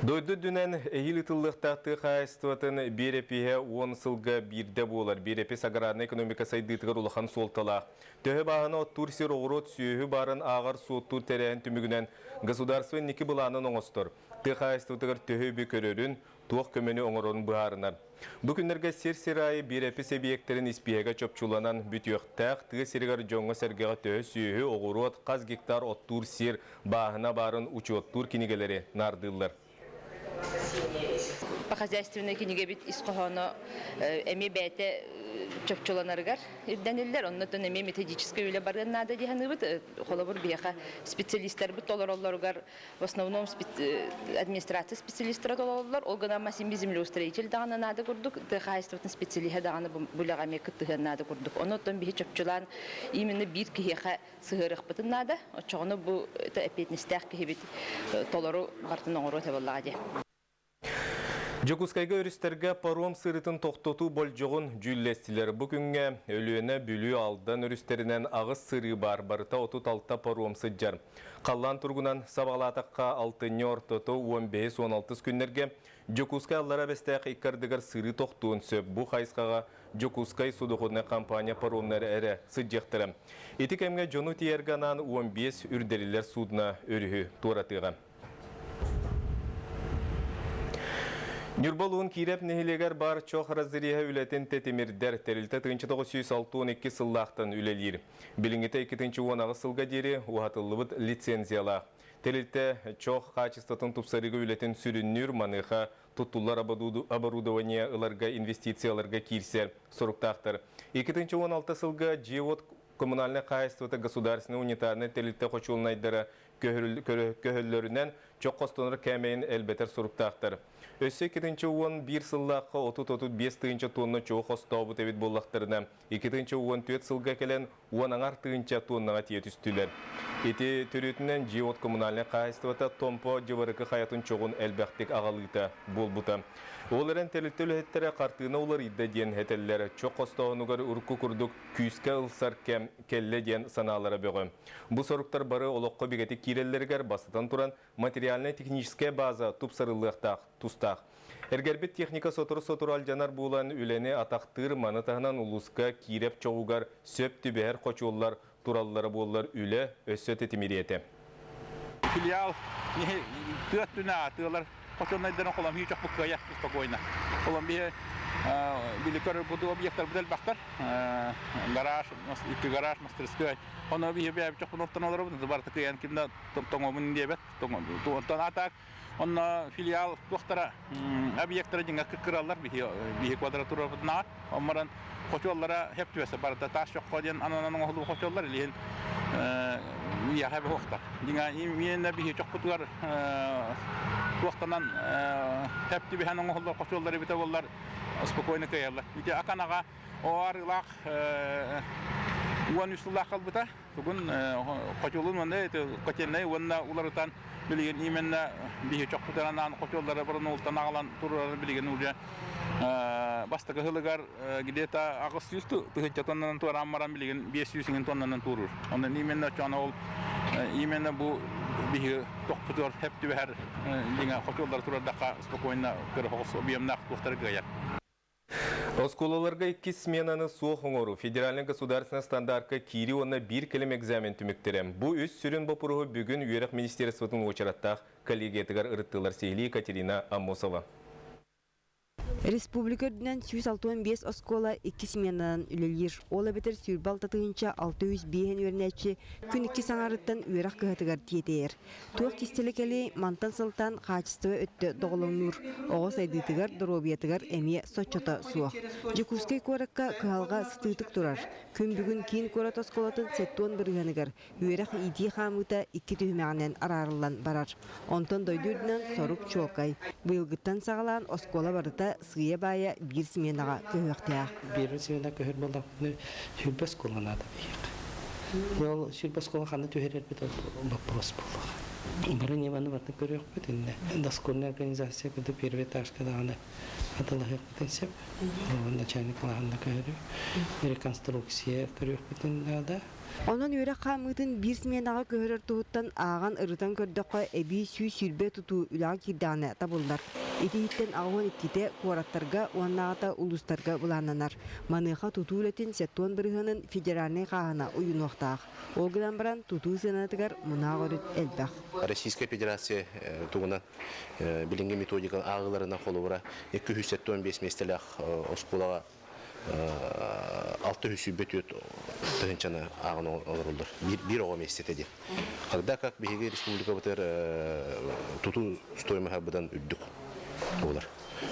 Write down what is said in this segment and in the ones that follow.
Дойду үрдүнэн эһиил ыытыллыахтаах тыа хаһаайыстыбатын биэрэпиһэ 10 сылга биирдэ буолар. Биэрэпис аграрнай экономика сайдыытыгар улахан суолталаах. Төһө бааһына оттуур сир оҕуруот сүөһү баарын ааҕар-суоттуур тэрээһин түмүгүнэн государство инники былаанын оҥостор. Тыа хаһаайыстыбатыгар төһө үбү көрөрүн, туох көмөнү оҥорорун быһаарынар. Бу күннэргэ сир-сир аайы биэрэпис эбийиэктэрин испииһэгэ чопчуланан бүтүөхтээх, тыа сиригэр дьоҥҥо-сэргэҕэ төһө сүөһү, оҕуруот, хас гектар оттуур сир, бааһына баарын учуоттуур кинигэлэри наардыыллар. По хозяйственнай кинигэбит ис хоһооно эмиэ бэйэтэ чопчуланарыгар ирдэниллэр. Оннотон эмиэ методическай үлэ барыан наада дии саныыбыт. Холобур, биһиэхэ специалистарбыт толороллоругар В основном администрация специалистара толороллор. Ол гынан син землеустроитель даҕаны наада курдук, тыа хаһаайыстыбатын специалиһа даҕаны бу үлэҕэ эмиэ кыттыһыан наада курдук. Онон биһи чопчулаан именно биир киһиэхэ сыһыарыахпытын наада. Оччоҕуна бу эппиэтинэстээх киһибит толору барытын оҥоруо этэ буоллаҕа дии. Дьокуускайга өрүстэргэ паром сырыытын тохтотуу болдьоҕун дьүүллэстилэр. Бу күҥҥэ Өлүөнэ, Бүлүү, Алдан өрүстэринэн аҕыс сырыы баар, барыта 36 паром сылдьар. Халлаан туругунан сабаҕалаатахха, алтынньы ортото 15-16 күннэргэ Дьокуускай Аллараа Бэстээх икки ардыгар сырыы тохтуон сөп. Бу хайысхаҕа Дьокуускай судоходнай компания паромнара эрэ сылдьыахтара. Ити кэмҥэ дьону тиэйэргэ анаан 15 үрдэриллэр судно өрүһү туоратыаҕа. Ньурба улууһун Киирэп нэһилиэгэр баар чох разреһа үлэтин тэтимирдэр тэрилтэ 1962 сыллаахтан үлэлиир. Билиҥҥитэ 2018 сылга диэри уһатыллыбыт лицензиялаах. Тэрилтэ чох хаачыстыбатын тупсарыыга үлэтин сүрүннүүр, маныаха туттуллар оборудование ыларга инвестицияларга киирсэр соруктаахтар. 2016 сылга дьиэ-уот коммунальнай хаһаайыстыбата государственнай унитарнай тэрилтэ хочуолунайдара көһөллөрүнэн чох хостонор кээмэйин элбэтэр соруктаахтар. Өссө 2011 сыллаахха 30-35 тыһыынча тонна чоҕу хостообут эбит буоллахтарына, 2014 сылга кэлэн уон аҥар тыһыынча тоннаҕа тиийэ түстүлэр. Ити төрүөтүнэн дьиэ-уот коммунальнай хаһаайыстыбата Томпо Дьыбарыкы хайатын чоҕун элбэхтик аҕалыыта буолбута. Ол эрэн тэрилтэ үлэһиттэрэ хартыына уларыйда диэн этэллэр. Чох хостооһунугар урукку курдук күүскэ ылсар кэм кэллэ диэн санаалара бөҕө. Бу соруктар бары олоххо бигэтик киирэллэригэр бастатан туран материальнай-техническэй база тупсарыллыахтаах тустаах. Эргэрбит техника сотору-сотору алдьанар буолан үлэни атахтыыр, маны таһынан улууска Киирэп чоҕугар сөп түбэһэр хочуоллар тураллара буоллар үлэ өссө тэтимириэ этэ. Филиал тыа өттүнэ тыалар хочуолунайдарын холомһии чохпут кыайа спокойно. Холомбиһи били көрөр объектарбыт элбэхтэр. Гараж, икки гараж, мастерская. Ону биһи бэйэбит чохпун оттон олоробут, барыта кыайан ким да тоҥобун диэбэт. Онтон атак онно филиал туохтара объектара дьиҥэ кыраллар биһи биһи квадратурабытынааҕар. Онмаран хочуоллара хеп түбэсэ барыта таас чоххо диэн ананан оҥоһулуу хочуоллар илиһин миэхэ бэһуохтар. Дьиҥэ именно биһи чохпутугар туохтанан хеп түбэһэн оҥоһуллар хочуоллар эбитэ буоллар спокойно кыайаллар. Ити Аканаҕа Оарыылаах 13 сыллаах халбыта. Бүгүн хочуолун уонна котельнай уонна уларытан билигин именно биһи чохпутанаан хочуоллары бұрын аҕалан турарын билигин уже бастакы сылыгар где-то 800 тыһыынча тоннанан туораан баран билигин 500 иҥин тоннанан туоруур. Онон именно оччоҕуна ол именно бу биһи тохпутугар хеп түбэһэр дьиҥэ хочуоллары турардахха спокойно кыра соҕус объемнаах туохтары кыайар. Оскуолаларга иккис сменаны суох оҥоруу, федеральнай государственнай стандартка киирии уонна биир кэлим экзамен түмүктэрэ. Бу үс сүрүн боппуруоһу бүгүн Үөрэх министерствотын уочараттаах коллегиятыгар ырыттылар сиһилии Екатерина Аммосова. Республика үрдүнэн 165 оскуола икки сменанан үлэлиир. Ол эбэтэр 26 605 үөрэнээччи күн икки саҥарыттан үөрэх кыһатыгар тиэтэйэр. Туох кистэлэ кэлиэй, мантан сылтаан хаачыстыба өттө доҕолоҥнуур, оҕо сайдыытыгар, доруобуйатыгар эмиэ соччото суох. Дьокуускай куоракка кыһалҕа сытыытык турар. Күн бүгүн киин куорат оскуолатын 70 бырыһыаныгар үөрэх-иитии хаамыыта икки түһүмэҕинэн араарыллан барар. Онтон дойду үрдүнэн сорук чуолкай. Быйылгыттан саҕалаан оскуола барыта сыыйа-баайа биир сменаҕа көһүөхтээх. Биир смена көһөр буоллахпына сүүрбэ оскуола наада биһиэхэ. Ол сүүрбэ оскуола ханна түһэрэрбит ол боппуруос буолуоҕа. Бары ньыманы барытын көрүөхпүт иннэ. Дошкольная организация курдук первый этажка даҕаны атылаһыахпытын сөп. Начальник кылааһында көһөрүү. Реконструкция көрүөхпүтүн наада. Онон үөрэх хаамыытын биир сменаҕа көһөрөр туһуттан ааҕан ырытан көрдөххө, эбии 120 тутуу үлэҕэ киирдэҕинэ табыллар. Ити иһиттэн 82-тэ куораттарга уоннааҕыта улуустарга былааннанар. Маныаха тутуу үлэтин 70 бырыһыанын федеральнай хааһына уйунуохтаах. Ол гынан баран тутуу сыанатыгар мунаах өрүт элбэх. Российскай Федерация тугунан билиҥҥи методика ааҕыыларынан холобура 275 миэстэлээх оскуолаҕа 624 тыһыынчаны ааҕан олороллор. Биир оҕо миэстэтэ диэн. Когда как биһиги республикабытыгар тутуу стоимоһа быдан үрдүк буолар.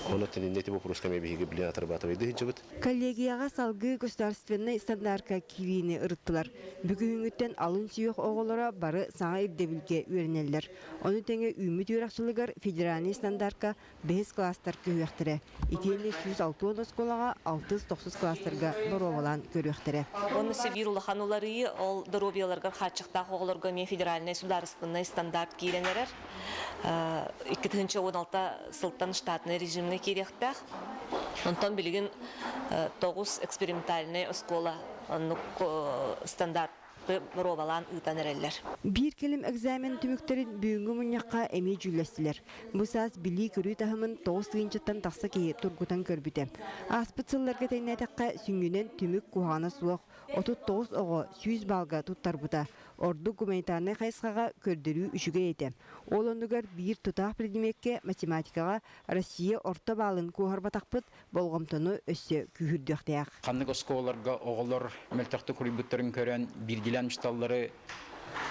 Онон эти вопроска биһиги билин отрабатывайды сылдьыбыт. Коллегияҕа салгыы государственнай стандартка киириини ырыттылар. Бүгүҥҥүттэн алын сүһүөх оҕолоро бары саҥа ирдэбилгэ үөрэнэллэр. Ону тэҥэ үүммүт үөрэх сылыгар федеральнай стандартка бэһис класстар көһүөхтэрэ. Итиэннэ 160 оскуолаҕа алтыс-тохсус класстарга боруобалаан көрүөхтэрэ. Онно биир улахан уларыйыы ол доруобуйаларыгар хааччахтаах оҕолорго эмиэ федеральнай судаарыстыбаннай стандарт киирэн эрэр. 2016 сылтан штатнай режимҥэ киириэхтээх. Онтон билигин тоҕус экспериментальнай оскуола оннук стандарт боруобалаан ыытан эрэллэр. Биир кэлим экзамен түмүктэрин бүгүҥҥү мунньахха эмиэ дьүүллэстилэр. Бу саас билии-көрүү таһымын 9 тыһыынчаттан тахса киһи тургутан көрбүтэ. Ааспыт сылларга тэҥнээтэххэ, сүнньүнэн түмүк куһаҕана суох. 39 оҕо 100 баалга туттарбыта. Ордук гуманитарнай хайысхаҕа көрдөрүү үчүгэй этэ. Ол оннугар биир тутаах предмеккэ математикаҕа Россия орто баалын куоһарбатахпыт болҕомтону өссө күүһүрдүөхтээх. Ханнык оскуолаларга оҕолор мөлтөхтүк суруйбуттарын көрөн, биирдиилээн учууталлары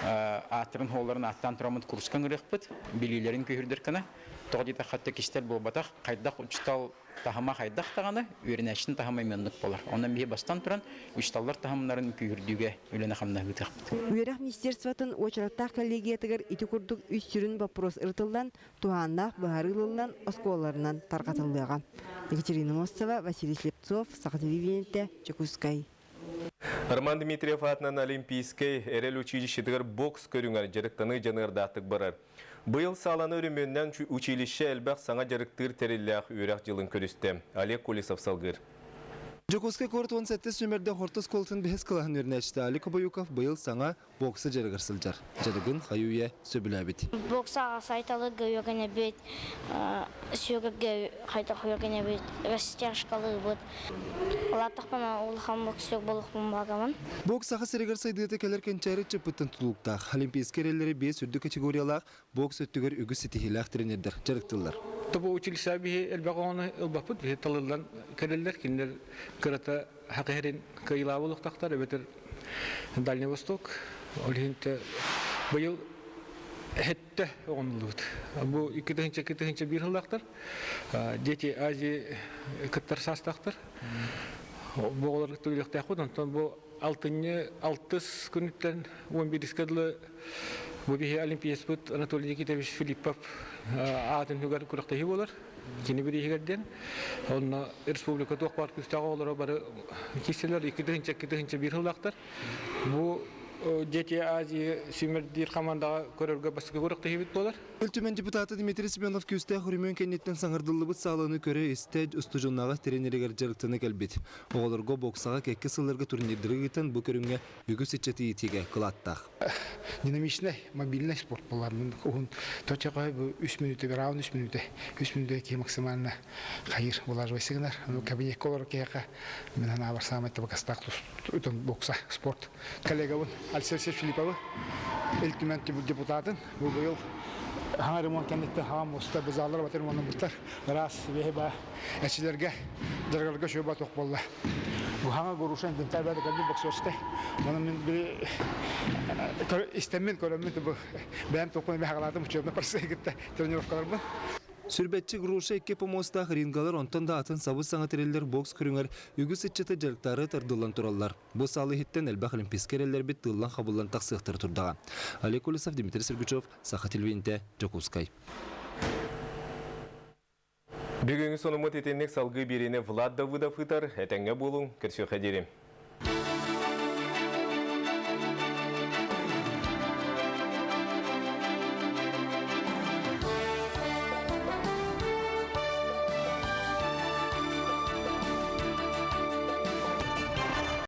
ааттарын хооллорун ааттаан тураммыт курска ыҥырыахпыт, билиилэрин күүһүрдэр гына. Тоҕо диэтэххэ кистэл буолбатах, хайдах учуутал таһыма хайдах даҕаны, үөрэнээччитин таһыма эмиэ оннук буолар. Онон биһи бастан туран учууталлар таһымнарын күүһүрдүүгэ үлэни хамнаһы ыытыахпыт. Үөрэх министерствотын уочараттаах коллегиятыгар ити курдук үс сүрүн боппуруос ырытыллан, туһааннаах быһаарыы ылыллан оскуолаларынан тарҕатыллыаҕа. Екатерина Мостова, Василий Слепцов, Саха телевидениетэ, Дьокуускай. Роман Дмитриев аатынан Олимпийскай эрэл училищетыгар бокс көрүҥэр дьарыктаныы дьаныардаахтык барар. Быйыл сааланы өрөмүөннээн училище элбэх саҥа дьарыктыыр тэриллээх үөрэх дьылын көрүстэ. Олег Колесов салгыыр. Дьокуускай куорат 17 нүмердээх орто оскуолатын бэһис кылааһын үөрэнээччитэ Алик Обоюков быйыл саҥа бокса дьарыгар сылдьар. Дьарыгын хайы-үйэ сөбүлээбит. Боксаҕа сайталыга үөрэнэбит, сүүрэргэ хайдах үөрэнэбит, растяжкалыыбыт. Улааттахпына улахан боксер буолуохпун баҕарабын. Бокс Саха сиригэр сайдыыта кэлэр кэнчээри ыччаппыттан тутулуктаах. Олимпийскай эрэллэри биэс үрдүк категориялаах бокс өттүгэр үгүс ситиһиилээх тренердэр дьарыктыыллар. Бу училище биһи элбэх оҕону ылбаппыт, биһи талыллан кэлэллэр, кинилэр кырата хакыһырин кыайылаабы олохтохтор, эбэтэр Дальний Восток. Ол иһин быйыл хэттэ оҕонуллубут. Бу 2000-2001 сыллаахтар. Дети Азии кыттар саастаахтар. Бу оҕолор төлүөхтээхпит. Онтон бу алтынньы алтыс күнүттэн 11 дылы бу биһи олимпиецпыт Анатолий Никитович Филиппов аатын үгэр күрэхтэһии буолар. Кини бирииһигэр диэн. Онно республика туох баар күүстээх оҕолоро бары киирсэллэр 2000-2001 сыллаахтар. Бу Дети Азии сүүмэрдиир хамаандаҕа көрөргө бастакы күрэхтэһиибит буолар. Ил Түмэн депутата Дмитрий Семенов күүстээх өрөмүөн кэнниттэн саҥардыллыбыт сааланы көрө-истэ устудьуоннааҕы тренеригэр дьарыктана кэлбит. Оҕолорго боксаҕа кэккэ сылларга турнирдары ыытан бу көрүҥҥэ үгүс ыччаты иитиигэ кылааттаах. Динамичный, мобильный спорт буолар. Уһун точка бу 3 мүнүүтэ, раунд 3 мүнүүтэ. 3 мүнүүтэ киһи максимально хайыр улаживайсы гынар. Ну, кабинетка олорор киһиэхэ мин санаабар саамай табыгастаах бокса спорт. Коллегабын Алексей Филипповы, Ил Түмэн депутатын, бу быйыл хаҥа ремонт кэнниттэн хаҥа муоста базалар батыр ремонтнаммыттар. Ыраас веһи ба эчилерге дьарыгарга шөба туох буолла. Бу хаҥа груша инвентарь бары кэлбит боксерскай. Онон мин били истэммин көрөммүн бу бэйэм тохпун эмэ хагалаатым учебный процесс кытта тренировкаларбын. Сүрбэтчи груша икки помостаах рингалар онтон да атын сабыс-саҥа тэриллэр бокс көрүҥэр үгүс ыччаты дьарыктаары тардыллан тураллар. Бу саал иһиттэн элбэх олимпийскай эрэллэрбит тыыллан-хабыллан тахсыахтара турдаҕа. Олег Колесов, Дмитрий Сергучев, Саха телевидениетэ, Дьокуускай. Бүгүҥҥү сонуммут итинник салгыы биэриини Влад Давыдов ыытар. Этэҥҥэ буолуҥ, көрсүөххэ диэри.